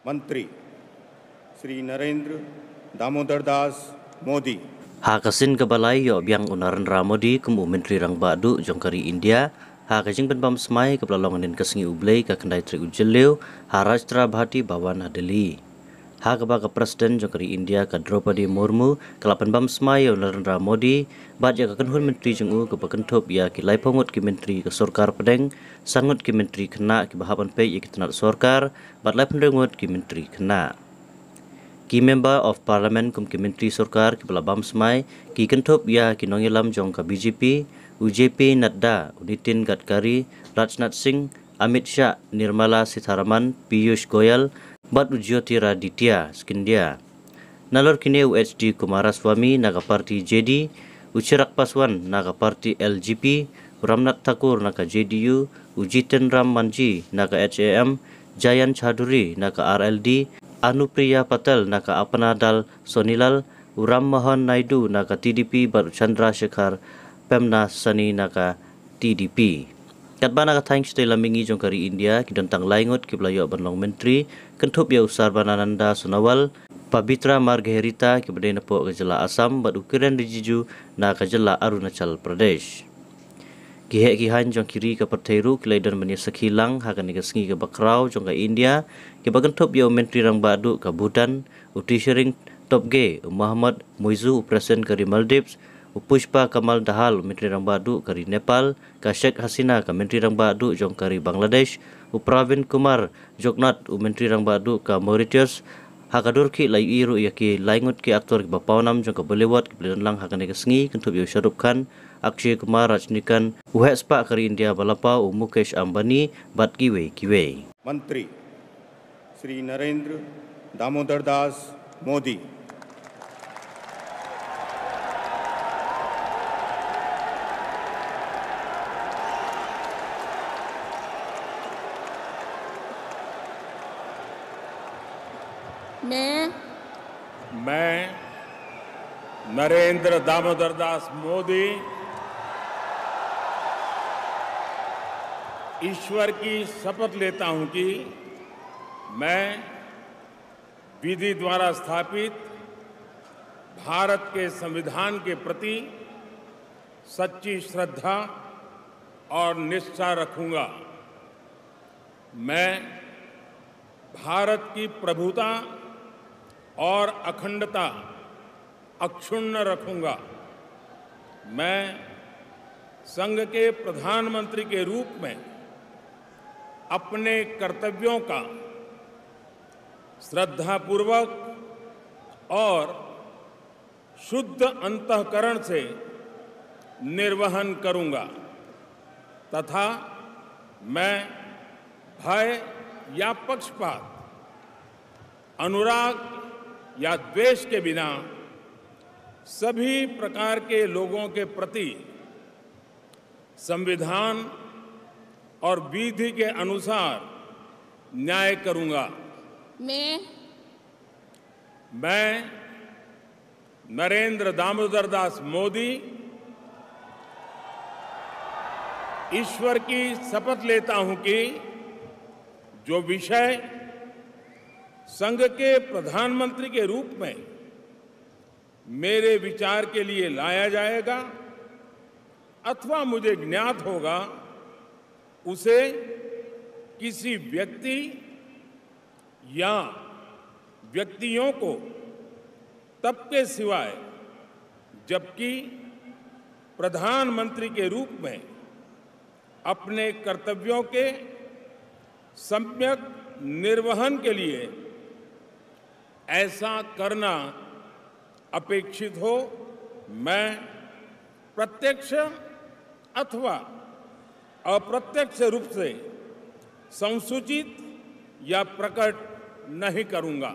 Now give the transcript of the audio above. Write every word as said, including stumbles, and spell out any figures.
Mantri Shri Narendra Damodar Das Modi. Ha ka sien kaba lai, ïoh biang u Narendra Modi kum u Myntri Rangbah Duh jong ka ri India ha ka jingpynbam smai kaba la long hynnin ka sngi U Blei, ka khyndai tarik u Jylliew, ha Rashtrapati Bhavan, ha Delhi. Ha kaba ka President jong ka ri India, ka Droupadi Murmu, ka la pynbam smai ïa u Narendra Modi bad ïa ka kynhun myntri jong u kaba kynthup ïa ki laiphew ngut ki myntri ka sorkar pdeng, san ngut ki myntri khynnah kiba hap ban peit ïa ki tnat sorkar, bad laiphew hynriew ngut ki myntri khynnah. Ki Member of Parliament kum ki myntri sorkar kiba la bam smai ki kynthup ïa ki nongïalam jong ka B J P, u J P Nadda, u Nitin Gadkari, Rajnath Singh, Amit Shah, Nirmala Sitharaman, Piyush Goyal, bad u Jyotiraditya Scindia. Nalor kine, u H D Coomaraswamy na ka party J D, u Chirag Paswan na ka party L J P, u Ramnath Thakur na ka J D U, u Jiten Ram Manjhi na ka H A M, Jayant Chaudhary na ka R L D, Anupriya Patel na ka Apna Dal Sonilal, u Ram Mohan Naidu na ka T D P bad u Chandrashekhar Pemnasani na ka T D P. Katba na ka thaiñ shatei lam mihngi jong ka ri India, ki don tang lai ngut kiba la ïoh ban long myntri, kynthup ïa u Sarbanananda Sonowal, Pabitra Margherita, kiba dei napoh ka jylla Assam, bad u Kiren Rijiju na ka jylla Arunachal Pradesh. Ki heh ki haiñ jong ki ri ka pyrthei ruh ki la ïadon ban ïasakhi lang ha kane ka sngi kaba khraw jong ka India, kiba kynthup ïa u Myntri Rangbah Duh ka Bhutan, u Tshering Tobgay, u Mohammad Muizzu, u President ka ri Maldives, u Pushpa Kamal Dahal, u Myntri Rangbah Duh ka ri Nepal, ka Sheikh Hasina, ka Myntri Rangbah Duh jong ka ri Bangladesh, u Pravind Kumar Jugnauth, u Myntri Rangbah Duh ka Mauritius. Ha ka dur khih la ïohi ruh ïa ki lai ngut ki actor kiba pawnam jong ka Bollywood kiba la don lang ha kane ka sngi, kynthup ïa u Shah Rukh Khan, Akshay Kumar, Rajinikanth, u heh spah ka ri India ba la paw, u Mukesh Ambani, bad kiwei kiwei. Mantri Shri Narendra Damodar Das Modi. मैं मैं नरेंद्र दामोदर दास मोदी ईश्वर की शपथ लेता हूं कि मैं विधि द्वारा स्थापित भारत के संविधान के प्रति सच्ची श्रद्धा और निष्ठा रखूंगा। मैं भारत की प्रभुता और अखंडता अक्षुण्ण रखूंगा। मैं संघ के प्रधानमंत्री के रूप में अपने कर्तव्यों का श्रद्धापूर्वक और शुद्ध अंतःकरण से निर्वहन करूंगा तथा मैं भय या पक्षपात, अनुराग या द्वेष के बिना सभी प्रकार के लोगों के प्रति संविधान और विधि के अनुसार न्याय करूंगा। मैं मैं नरेंद्र दामोदर दास मोदी ईश्वर की शपथ लेता हूं कि जो विषय संघ के प्रधानमंत्री के रूप में मेरे विचार के लिए लाया जाएगा अथवा मुझे ज्ञात होगा, उसे किसी व्यक्ति या व्यक्तियों को तब के सिवाय, जबकि प्रधानमंत्री के रूप में अपने कर्तव्यों के सम्यक निर्वहन के लिए ऐसा करना अपेक्षित हो, मैं प्रत्यक्ष अथवा अप्रत्यक्ष रूप से संसूचित या प्रकट नहीं करूंगा।